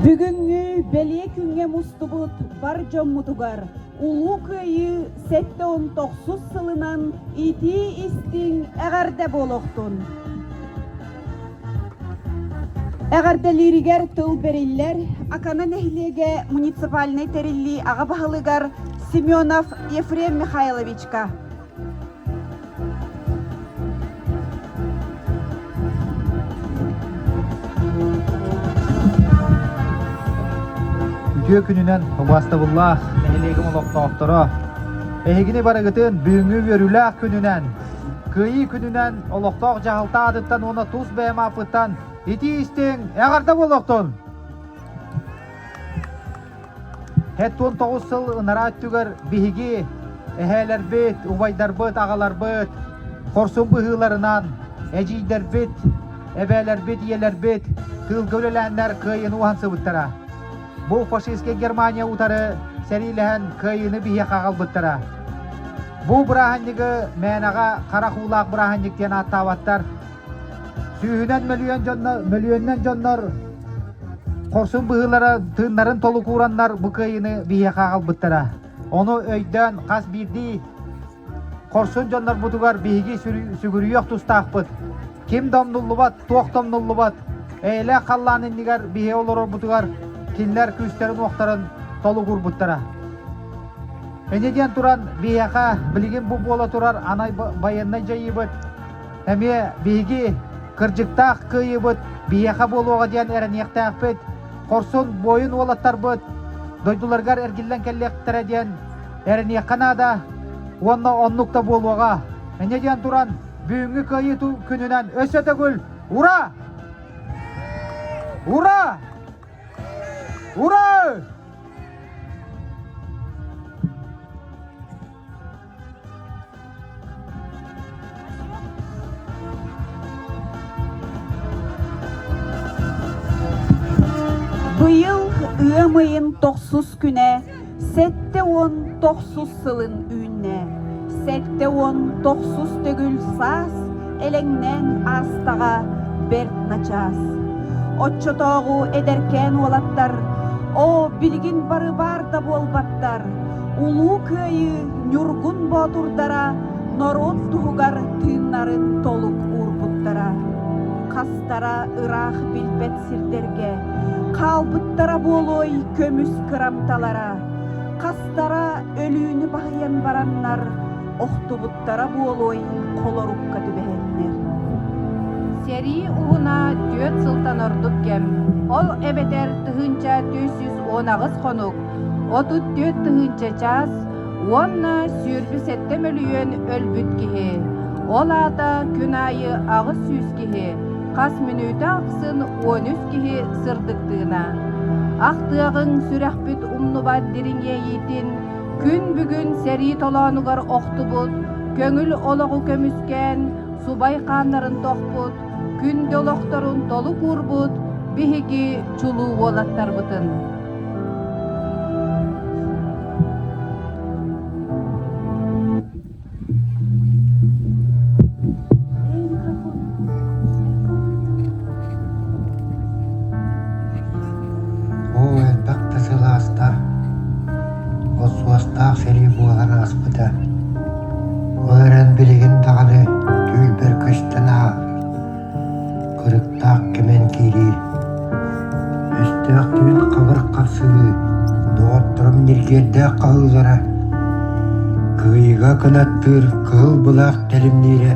Бүгүҥҥү бэлиэ күҥҥэ мустубут бар дьоммутугар Улуу Кыайыы 79 сылынан итии-истиҥ эҕэрдэ буолуохтун! Эҕэрдэлииригэр тыл бэриллэр Акана нэһилиэгэ муниципальнай тэриллии аҕа баһылыгар Семенов Ефрем Михайловичка. Үтүө күнүнэн убаастабыллаах нэһилиэгим олохтоохторо! Эһигини барыгытын бүгүҥҥү үөрүүлээх күнүнэн, Кыайыы күнүнэн олохтоох дьаһалта аатыттан уонна тус бэйэм ааппыттан итии-истиҥ эҕэрдэ буолуохтун! 79 сыл ынараа өттүгэр биһиги эһээлэрбит, убайдарбыт, аҕаларбыт хорсун быһыыларынан эдьиийдэрбит, эбээлэрбит, ийэлэрбит тыылга үлэлээннэр кыайыыны уһансыбыттара. Бу фашистскай Германия утары сэриилэһэн кыайыыны биһиэхэ аҕалбыттара. Бу бырааһынньыгы мээнэҕэ харах уулаах бырааһынньык диэн ааттаабаттар. Сүүһүнэн мөлүйүөн дьоннор, мөлүйүөннэн дьоннор хорсун быһыылара тыыннарын толук уураннар бу кыайыыны биһиэхэ аҕалбыттара. Ону өйдөөн хас биирдии хорсун дьоннорбутугар биһиги сүгүрүйүөх тустаахпыт. Ким да умнуллубат, туох да умнуллубат. Эйэлээх халлаан иннигэр биһи олорорбутугар кинилэр күүстэрин-уохтарын толугурбуттара. Инньэ диэн туран биһиэхэ билигин бу буола турар анай байыаннай дьайыыбыт Эмиэ биһиги кырдьыктаах кыайыыбыт биһиэхэ буолуоҕа диэн эрэниэхтээхпит. Хорсун буойун уолаттарбыт дойдуларыгар эргиллэн кэллиэхтэрэ диэн эрэниэххэ наада уонна оннук да буолуоҕа. Инньэ диэн туран бүгүҥҥү кыайыы күнүнэн өссө төгүл ура! Ура! Ура! Быйыл ыам ыйын тохсус күнэ 79 сылын үүннэ. 79 төгүл саас элэҥнээн аастаҕа бэрт начаас. Оччотооҕу эдэркээн уолаттар, оо, билигин бары баар да буолбаттар, Улуу Кыайыы ньургун боотурдара норуот туһугар тыыннарын толук уурбуттара. Хастара ыраах билбэт сирдэргэ хаалбыттара буолуой көмүс кырамталара, хастара өлүүнү баһыйан бараннар охтубуттара буолуой холорукка түбэһэннэр. Сэрии уһуна түөрт сылтан ордук кэм, ол эбэтэр 1418 хонук, 34 тыһыынча чаас уонна 27 мөлүйүөн өлбүт киһи. Ол аата күн аайы 800 киһи, хас мүнүүтэ ахсын 13 киһи сырдык тыына. Ахтыаҕыҥ сүрэхпит умнубат дириҥ иэйиитин, күн бүгүн сэрии толоонугар охтубут, көҥүл олоҕу көмүскээн, субай хааннарын тохпут, күндү олохторун толук уурбут биһиги чулуу уолаттарбытын. Оо, элбэх да сыл ааста, От-суостаах сэрии буолан ааспыта. Ол эрэн билигин даҕаны түүлбэр көстөн ааһар, кырыктаах кимэн киирии, өстөөхтүүн хабыр хапсыһыы, доҕотторум ньиргиэрдээх хаһыылара, кыайыыга кынаттыыр кыһыл былаах тэлимниирэ.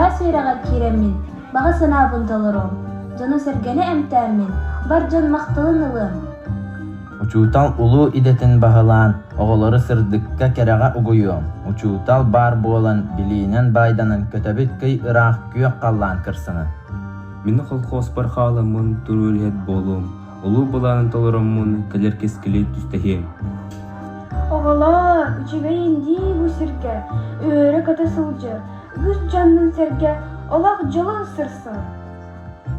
Быраас үөрэҕэр киирэммин, баҕа санаабын толоруом, дьону-сэргэни эмтээммин, бар дьон махталын ылыам. Учуутал улуу идэтин баһылаан, оҕолору сырдыкка, кэрэҕэ угуйуом. Учуутал баар буолан, билиинэн баайданан көтөбүт кый ыраах күөх халлаан кырсынан. Мин колхуоспар хааламмын туруу үлэһит буолуом, улуу былаанын толороммун кэлэр кэскили түстэһиэм. Оҕолоор, үчүгэйин дии бу сиргэ, үөрэ-көтө сылдьар, үгүс дьоннун сэргэ олох дьолун сырсар.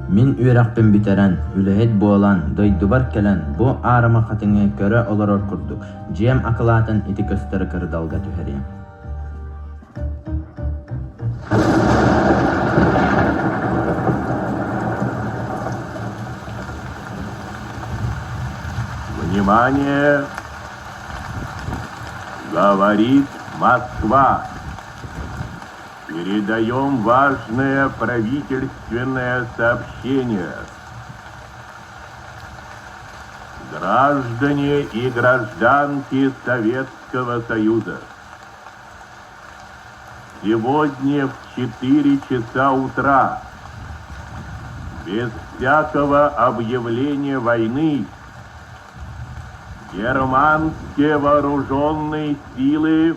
Мин үөрэхпин бүтэрэн, үлэһит буолан, дойдубар кэлэн, бу аарыма хатыҥы көрө олорор курдук, дьиэм акылаатын ити көстөр кырдалга түһэриэм. Внимание! Говорит Москва! Передаем важное правительственное сообщение. Граждане и гражданки Советского Союза, сегодня в 4 часа утра без всякого объявления войны германские вооруженные силы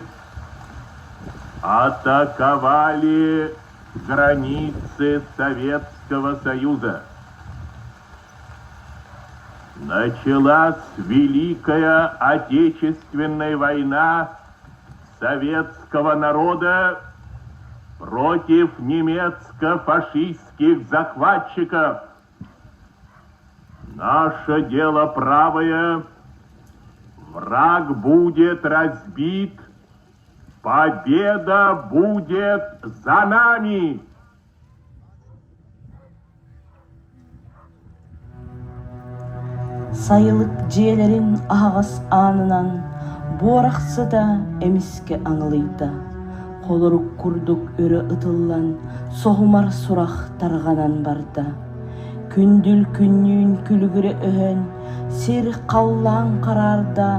атаковали границы Советского Союза. Началась Великая Отечественная война советского народа против немецко-фашистских захватчиков. Наше дело правое, враг будет разбит, победа будет за нами! Сайылык дьиэлэрин аһаҕас аанынан буорах сыта эмискэ аҥылыйда, холорук курдук өрө ытыллан соһумар сурах тарҕанан барда. Күндүл күннүүн күлүгүрэ өһөн, сир халлаан хараарда,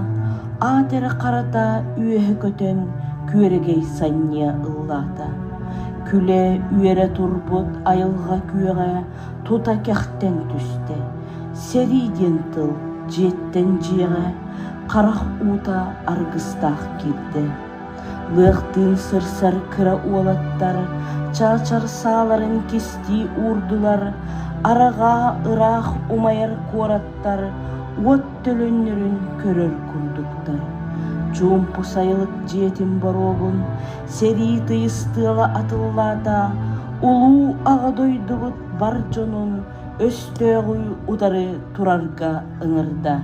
аат эрэ харата үөһэ көтөн күөрэгэй санньыа ыллаата. Күлэ үөрэ турбут айылҕа күөҕэ тута кэхтэн түстэ. Сэрии диэн тыл дьиэттэн дьиэҕэ харах уута аргыстаах киирдэ. Лыахтыын сырсар кыра уолаттар чаачар сааларын кистии уурдулар, араҕаа ыраах умайар куораттар уот төлөннөрүн көрөр курдуктар. Чуумпу сайылык дьиэтин боруогун сэрии тыйыс тыала атыллаата, улуу Аҕа дойдубут бар дьонун өстөөҕү утары турарга ыҥырда.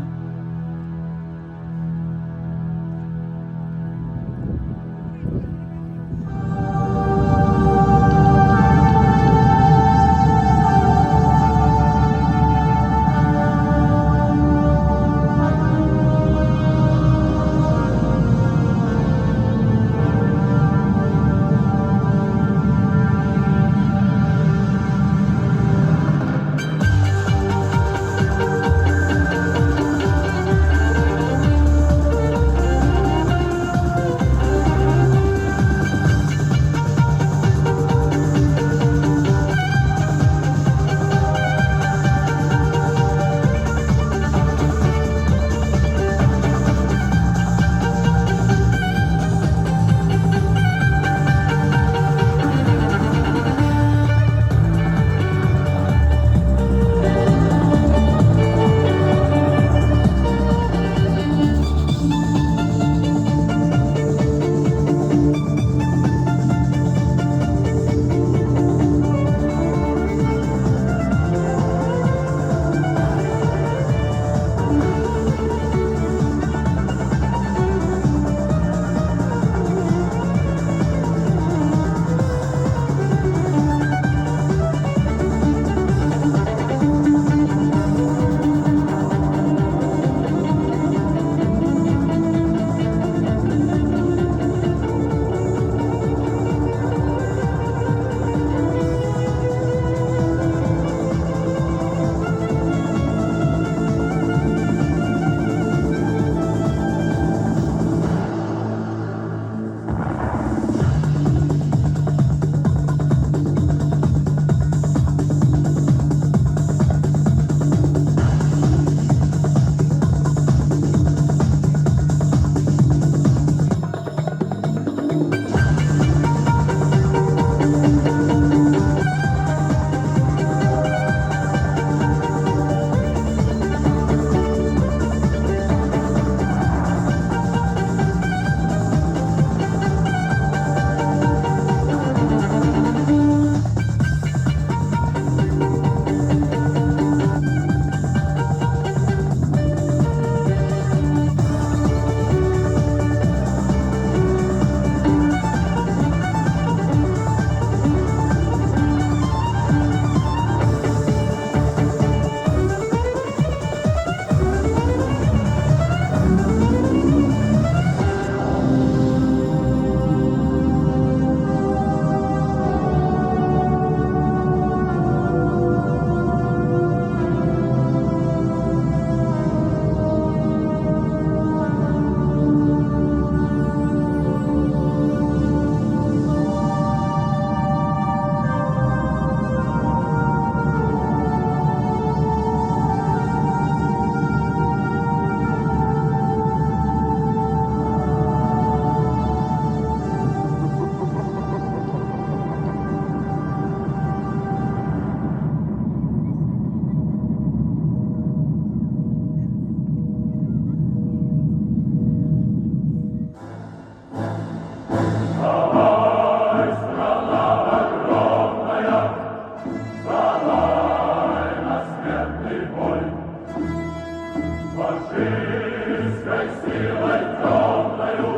Фашистской силой темною,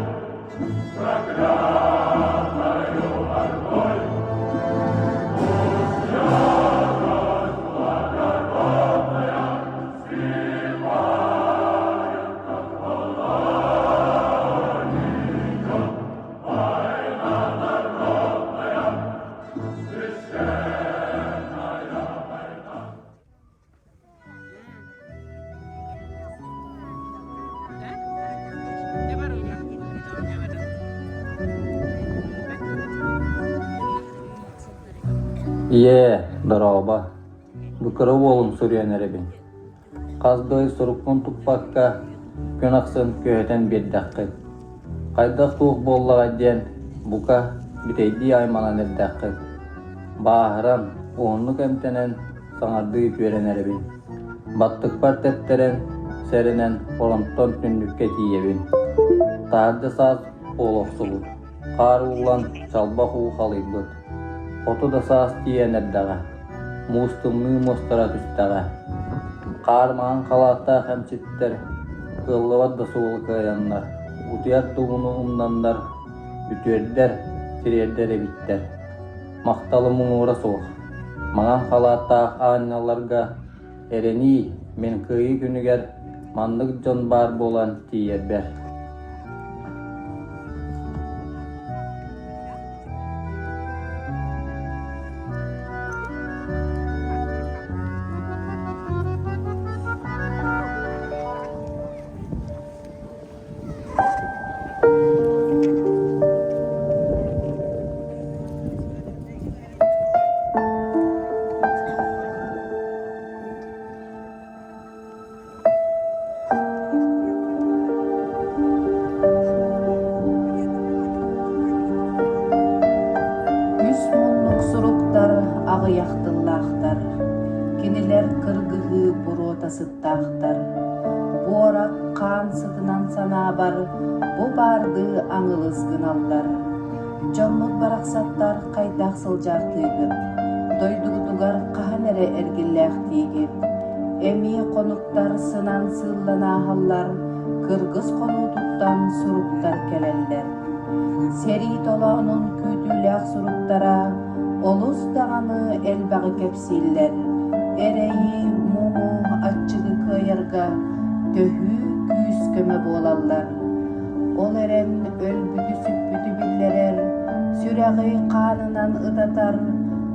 проклятою ордой. Пусть ярость благородная сбивает, как волна идет война народная, священная война. Ийээ, дорообо. Бу кыра уолум суруйан эрэбин. Хас да ый сурукпун туппакка, күн ахсын күһэтэн биэрдэххит. Хайдах-туох буоллаҕай диэн, бука, бүтэйдии айманан эрдэххит. Бааһыран, уһуннук эмтэнэн, саҥардыы үтүөрэн эрэбин. Баттыкпар тэптэрэн, сэрэнэн оронтон түннүккэ тиийэбин. Таһырдьа саас буола охсубут, хаар ууллан, чалбах уу халыйбыт. Хоту да саас тиийэн эрдэҕэ, муус тымныы муостара түстэҕэ. Хаар маҥан халааттаах эмчиттэр кыаллыбат да суолу кыайаннар, утуйар да ууну умнаннар, үтүөрдэр, тириэрдэр эбиттэр. Махталым муҥура суох. Маҥан халааттаах аанньалларга эрэнии, мин Кыайыы күнүгэр маннык дьон баар буолан тиийэрбэр. Үс муннук суруктар аҕыйах тыллаахтар, кинилэр кыргыһыы буруота сыттаахтар. Буорах хаан сытынан санаабар бу баардыы аҥылыс гыналлар. Дьоммут барахсаттар хайдах сылдьаахтыыгыт? Дойдугутугар хаһан эрэ эргиллээхтиигит? Эмиэ хонуктар сынан сыыллан ааһаллар, кыргыс хонуутуттан суруктар кэлэллэр. Сэрии толоонун күүтүүлээх суруктара олус даҕаны элбэҕи кэпсииллэр. Эрэйи, муҥу, аччыгы кыайарга төһүү күүс-көмө буолаллар. Ол эрэн өлбүтү-сүппүтү биллэрэр, сүрэҕи хаанынан ытатар,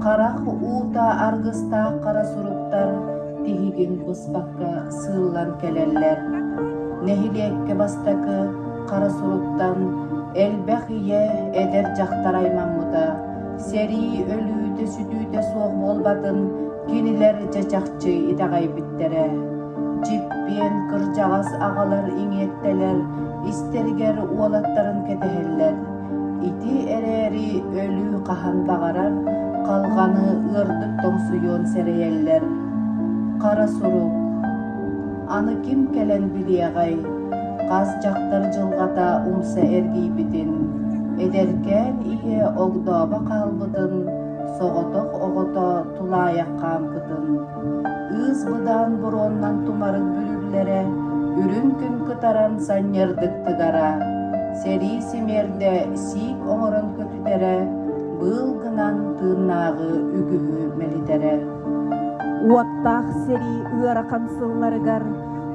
харах уута аргыстаах хара суруктар тиһигин быспакка сыыллан кэлэллэр. Нэһилиэккэ бастакы хара суруктан элбэх ийэ, эдэр дьахтар аймаммыта. Сэрии өлүүтэ-сүтүүтэ суох буолбатын кинилэр дьэ чахчы итэҕэйбиттэрэ. Дьиппиэн кырдьаҕас аҕалар иҥиэттэлэр истэригэр уолаттарын кэтэһэллэр. Ити эрээри өлүү хаһан баҕарар халҕаны ыардык тоҥсуйуон сэрэйэллэр. Хара сурук. Аны ким кэлэн билиэҕэй, хас дьахтар дьылҕата умса эргийбитин, эдэркээн ийэ огдообо хаалбытын, соҕотох оҕото тулаайах хаампытын. Ыыс-быдаан буруоннан тумарык бүрүллэрэ, үрүҥ күн кытаран санньыардык тыгара, сэрии симиэрдэ сиик оҥорон көтүтэрэ, быыл гынан тыыннааҕы үгүһү мэлитэрэ. Уоттаах сэрии ыарахан сылларыгар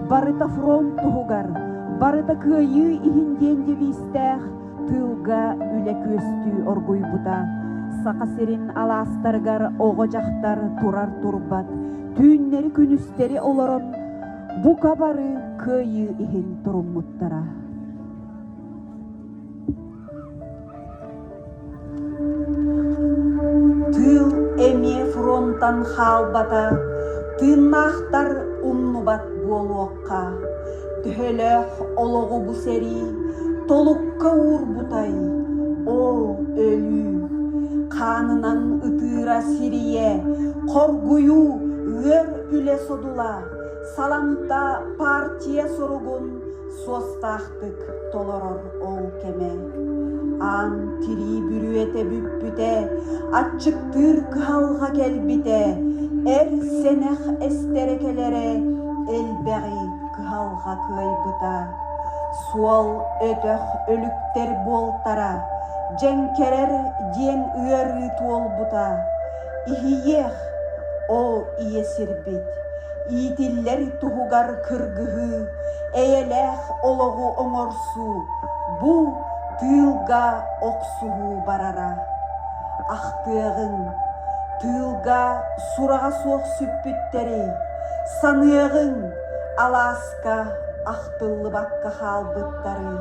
барыта фронт туһугар, барыта кыайыы иһин диэн девизтээх тыылга үлэ күөстүү оргуйбута. Саха сирин алаастарыгар оҕо-дьахтар турар-турбат, түүннэри-күнүстэри олорон бука бары кыайыы иһин туруммуттара. Тыыл эмиэ фронтан хаалбата, тыыннаахтар умнубат буолуохха. Төһөлөөх олоҕу бу сэрии толукка уурбутай, оо, өлүү! Хаанынан ытыыра сирийэ, хоргуйуу, ыар үлэ содула, саламта партия соругун суостаахтык толорор ол кэмэ. Аан тирии бүрүөтэ бүппүтэ, аччыктыыр кыһалҕа кэлбитэ, эр сэнэх эстэрэ кэлэрэ элбэҕи кыһалҕа. кыһалҕа кыайбыта. Суол өтөх өлүктэр буолтара, дьэҥкэрэр диэн ыарыы туолбута. Иһийиэх, оо, ийэ сирбит, иитиллэр туһугар кыргыһыы, эйэлээх олоҕу оҥорсуу, бу тыылга охсуһуу барара. Ахтыаҕыҥ, тыылга сураҕа суох сүппүттэри, саныаҕыҥ, алааска ахтыллыбакка хаалбыттары,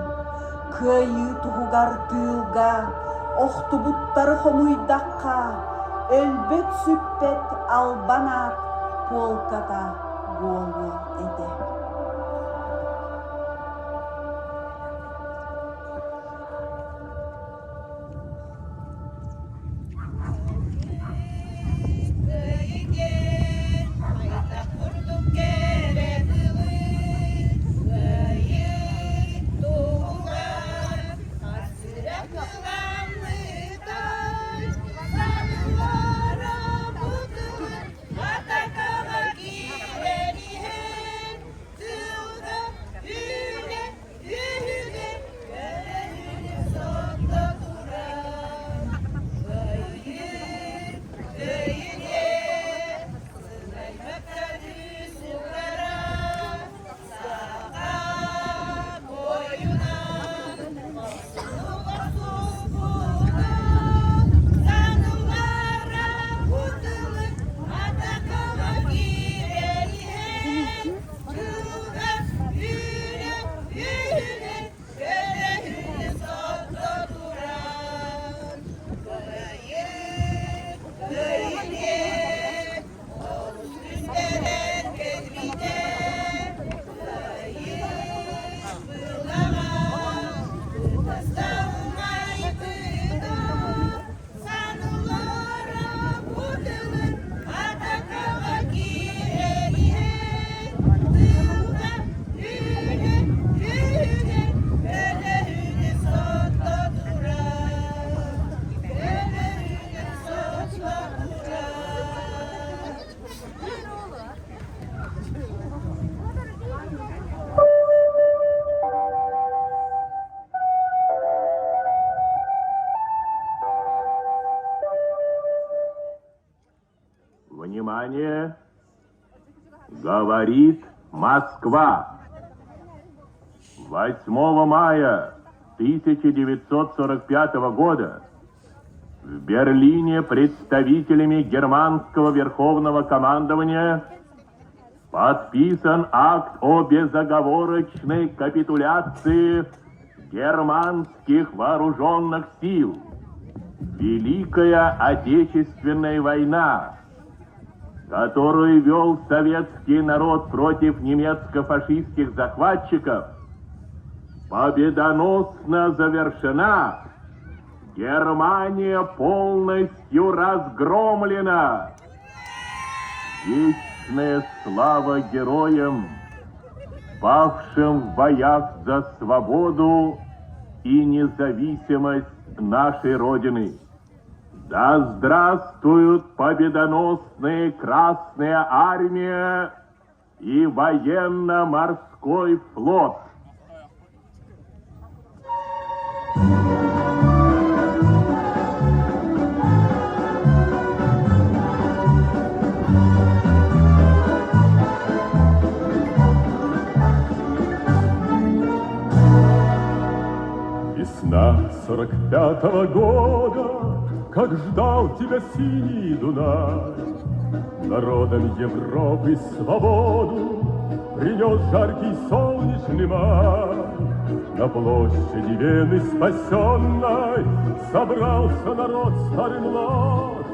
кыайыы туһугар тыылга охтубуттары хомуйдахха, өлбөт-сүппэт албан аат полката буолуо этэ. Внимание! Говорит Москва! 8 мая 1945 года в Берлине представителями германского верховного командования подписан акт о безоговорочной капитуляции германских вооруженных сил. Великая Отечественная война, которую вел советский народ против немецко-фашистских захватчиков, победоносно завершена. Германия полностью разгромлена. Вечная слава героям, павшим в боях за свободу и независимость нашей Родины. Да здравствуют победоносные Красная Армия и военно-морской флот! Весна 45-го года, как ждал тебя синий Дунай, Народам Европы свободу принес жаркий солнечный май. На площади Вены спасенной собрался народ старый млад.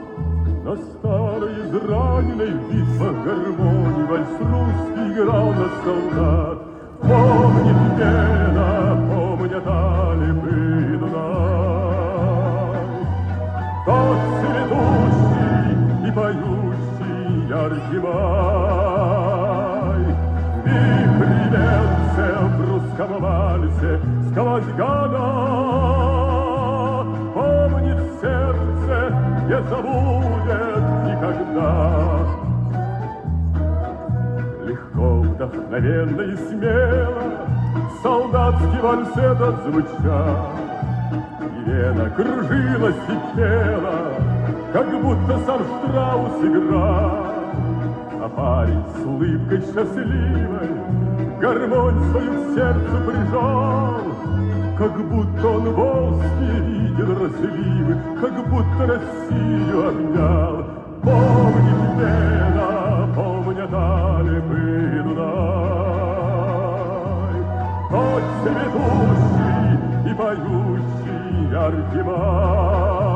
На старой израненной в битвах гармонии вальс русский играл на солдат. Помнит Вена, помнят Альпы и Дунай. Тот цветущий и поющий яркий май. Вихри венце в русском вальсе сквозь года. Помнит сердце, не забудет никогда. Легко Вдохновенно и смело Солдатский вальс этот звучал. Елена кружилась и пела, Как будто сам Штраус играл. А парень с улыбкой счастливой Гармонь свою к сердцу прижал. Как будто он волжские видел разливы, Как будто Россию обнял. Помнит Вена, помнят Альпы и Дунай, Тот цветущий и поющий яркий май.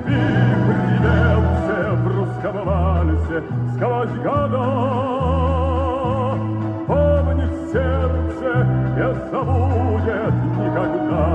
Вихрь велся в русском вальсе сквозь года. Помнит сердце, не забудет никогда.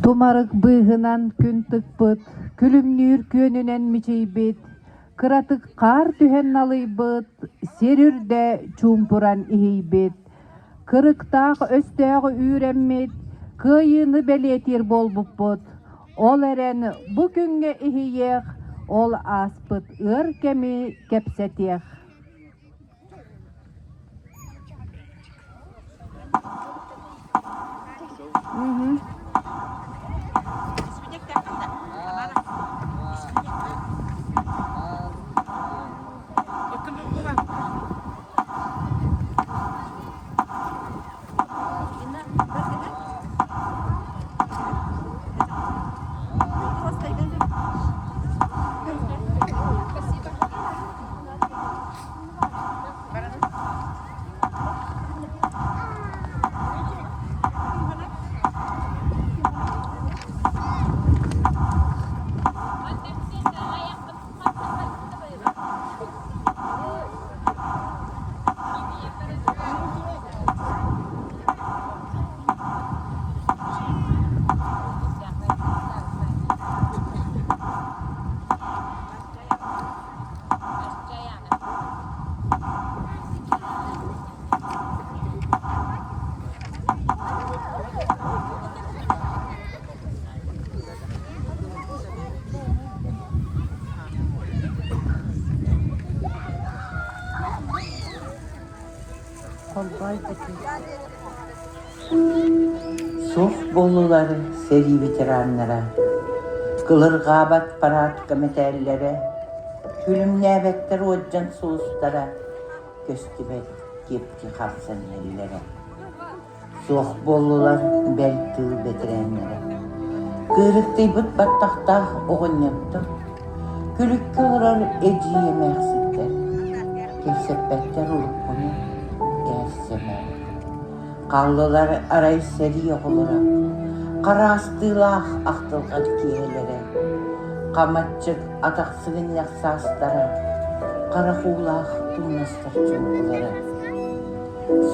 Тумарык быыһынан күн тыкпыт, күлүмнүүр күөнүнэн мичийбит, кыратык хаар түһэн налыйбыт, сир үрдэ чуумпуран иһийбит, кырыктаах өстөөҕү үүрэммит, Кыайыыны бэлиэтиир буолбуппут. Ол эрэн бу күҥҥэ иһийиэх, ол ааспыт ыар кэми кэпсэтиэх. Суох буоллулар сэрии ветераннара, кылырҕаабат параадка мэтээллэрэ, күлүмнээбэттэр уордьан сулустара, көстүбэт киэпти харсан иһэллэрэ. Суох буоллулар бэл тыыл бэтэрээннэрэ. Кыырыктыйбыт баттахтаах оҕонньоттор, күлүккэ олорор эдьиий эмээхситтэр, кэпсэппэттэр уруккуну ээр-сэмээр. Хааллылар арай сэрии оҕолоро, хараастыылаах ахтылҕан киэһэлэрэ, хамаччык атах сыгынньах саастара, харах уулаах тумнастар чуҥкулара.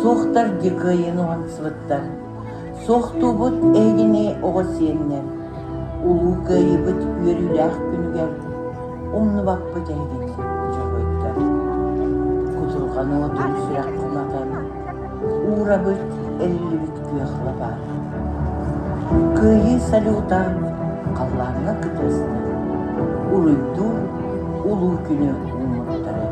Суохтар дии кыайыыны уһансыбыттар, суохтуубут эһигини оҕо сиэннэр, Улуу Кыайыыбыт үөрүүлээх күнүгэр умнубаппыт эһигини дьоруойдар. Кутурҕан уотун сүрэххэ уматан, уурабыт эриллибит күөх лабаа. Кыайыы салюта халлааҥҥа кытыаста, уруйдуур улуу күнү ууммуттара.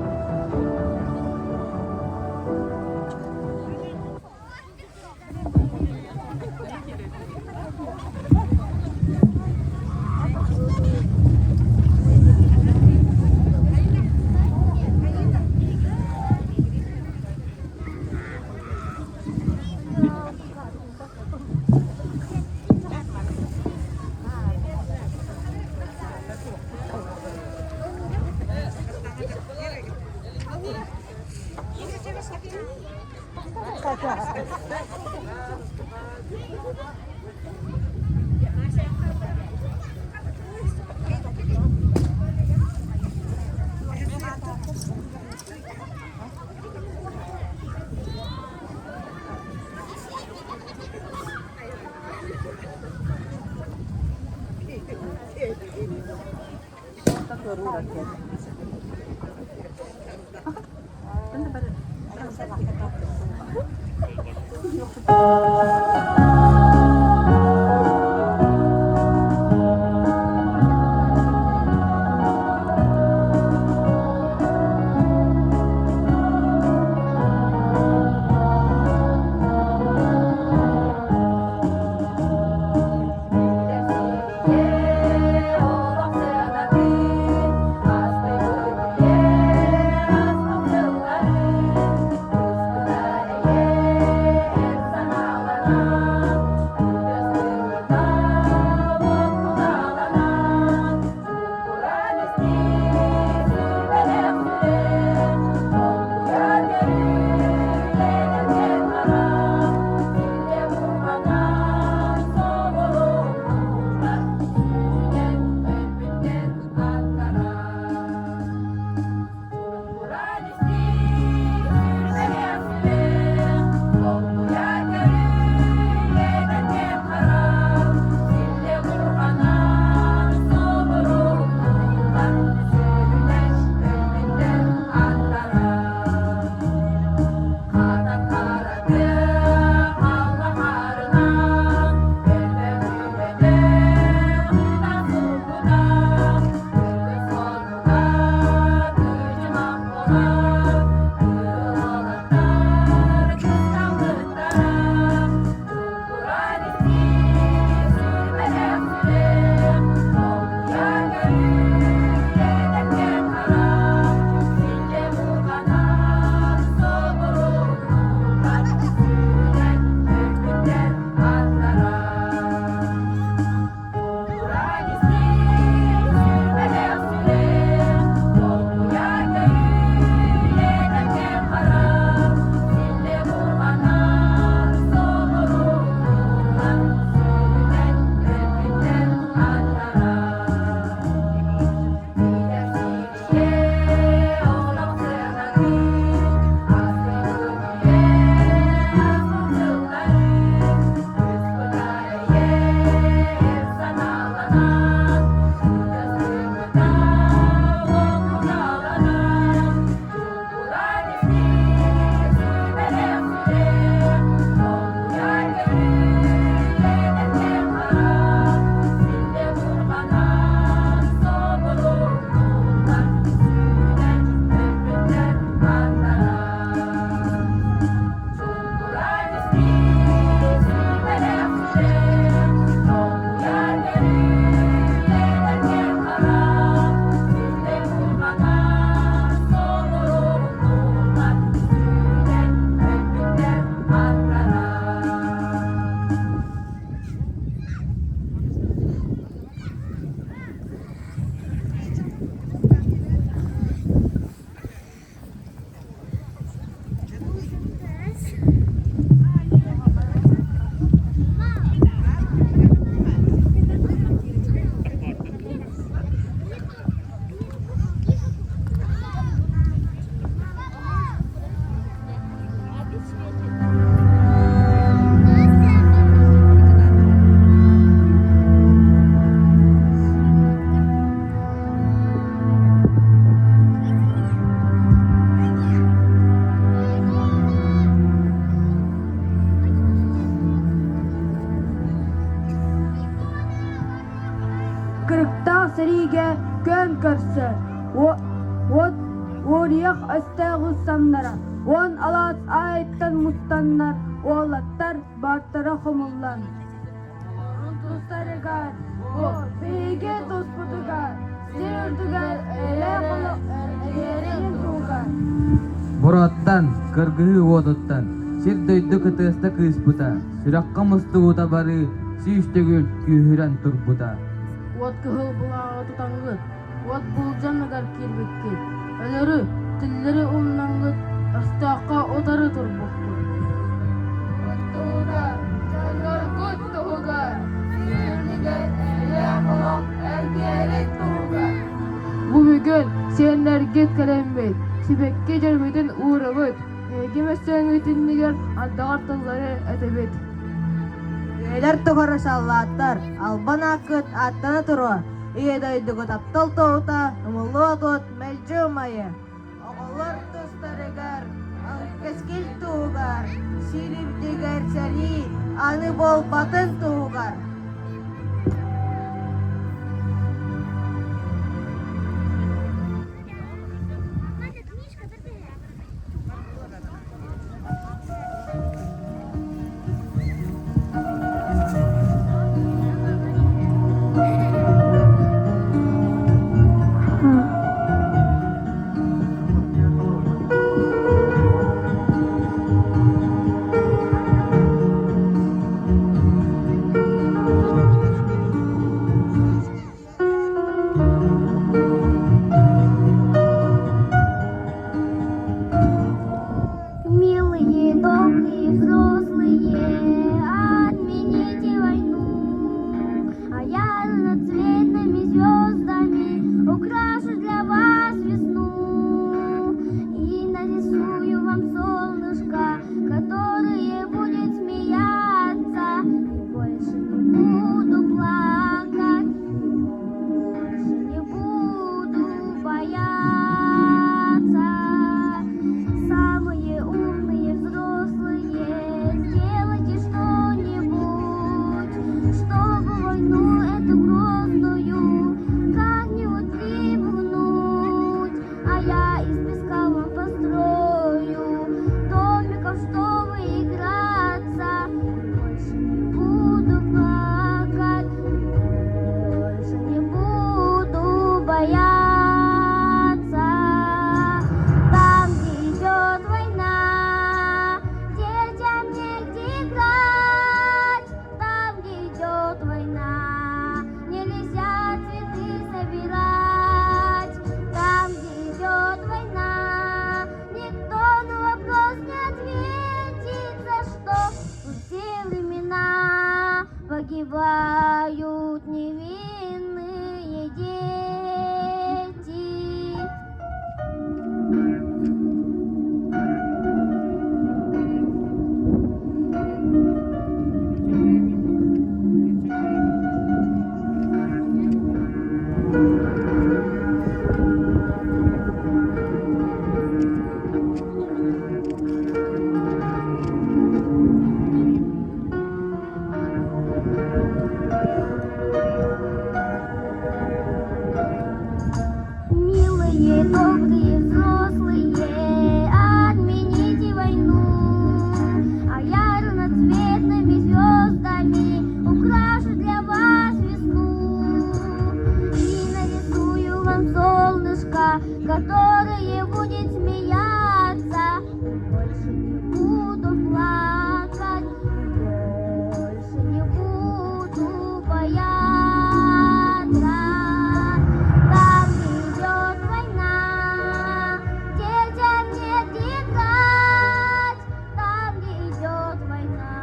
Кырыктаах сэриигэ күөн көрсөр, уот уоруйах өстөөҕү самнара, уон алаас аайыттан мустаннар, уолаттар баартара хомуллан. Тустарыгар, бу биһиги туспутугар, сир үрдүгэр эйэлээх олох эргийэрин туһугар. Буруоттан, кыргыһыы уотуттан, сир-дойду кытыаста кыыспыта, сүрэххэ мустубута барыы сүүс төгүл күүһүрэн турбута. Уот кыһыл былааҕы тутаҥҥыт, уот булдьаныгар киирбиккит, өлөрү, тиллэри умнаҥҥыт, өстөөххө утары турбуккут. Туһугар, дьонноргут туһугар, сир үрдүгэр эйэлээх олох эргийэрин туһугар. Бу бүгүн сиэннэргит кэлэммит, сибэкки дьөрбүтүн уурабыт, эһиги мөссүөҥҥүт иннигэр андаҕар тыллары этэбит. Үйэлэр тухары саллааттар, албан ааккыт ааттана туруо, Ийэ дойдугут таптал туоһута, умуллубат уот мэлдьи умайыа. Оҕолор тустарыгар, кэскил туһугар, сир үрдүгэр сэрии аны буолбатын туһугар. Милые, добрые взрослые, отмените войну, а я разноцветными звездами украшу для вас весну и нарисую вам солнышко, которое будет смеяться, и больше не буду плакать, и больше не буду бояться. Самые умные взрослые, сделайте что-нибудь, чтобы войну эту грозную как-нибудь припугнуть. А я из песка вам построю домиков, чтобы играться. Больше не буду плакать, больше не буду бояться. Там, где идет война, детям негде играть. Там, где идет война, нельзя цветы собирать. Там, где идет война, никто на вопрос не ответит, за что в те времена погибают невинные дети. Милые, добрые взрослые, отмените войну, а я разноцветными звездами украшу для вас весну и нарисую вам солнышко, которое будет смеяться. Больше не буду плакать, больше не буду бояться. Там, где идет война, детям негде играть. Там, где идет война,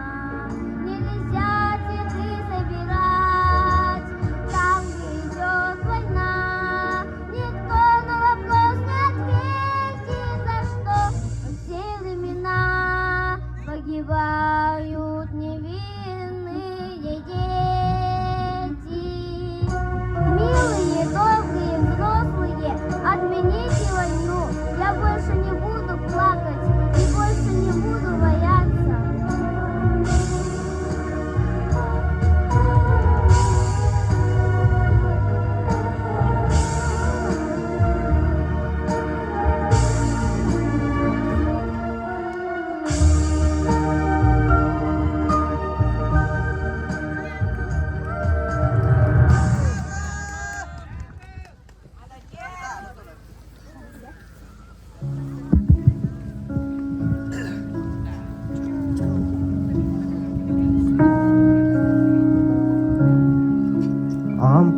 нельзя цветы собирать. Там, где идет война, никто на вопрос не ответит,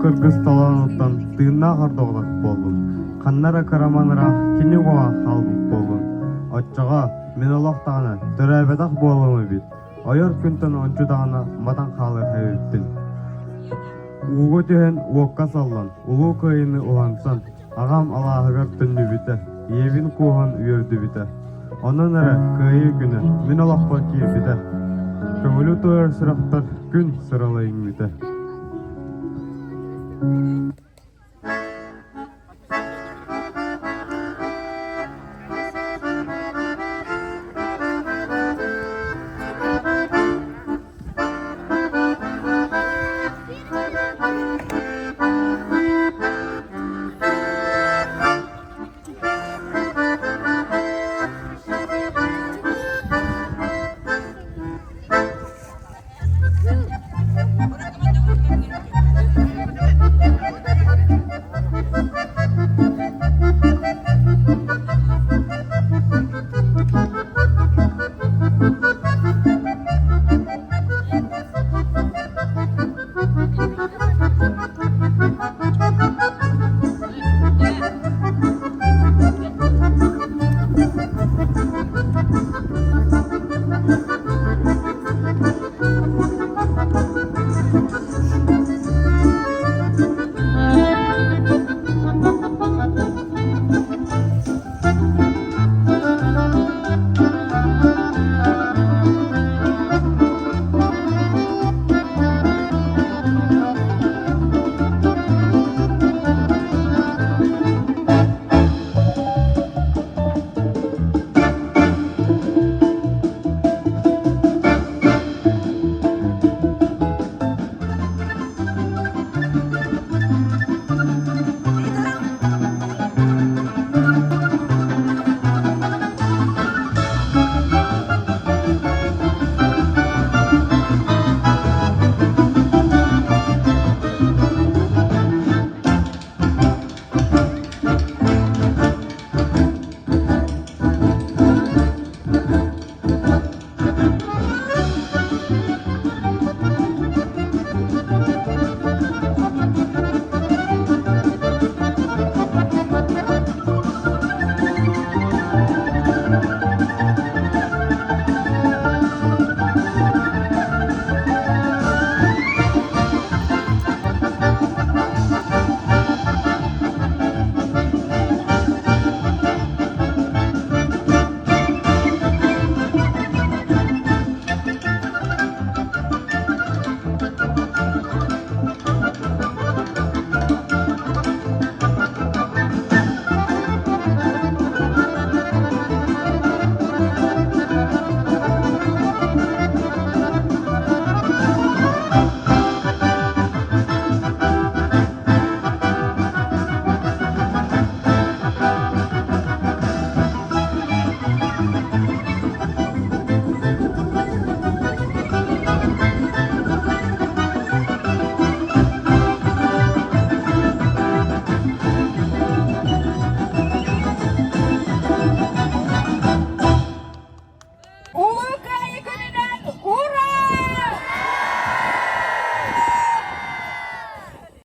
кыргыс толоонуттан тыыннаах ордоҕолох буоллун, ханна эрэ кыраман ыраах кини уоҕа хаалбыт буоллун. Оччоҕо мин олох даҕаны төрөөбөтөх буолуом эбит, ойор күнтэн ончу даҕаны матан хаалыах эбиппин. Ууга түһэн уокка саллан, Улуу Кыайыыны уһансан, аҕам алааһыгар төннүбүтэ, ийэбин кууһан үөрдүбүтэ. Онон эрэ Кыайыы күнэ мин олохпор киирбитэ. Көҥүлү туойар сүрэхпэр күн сырала иҥмитэ.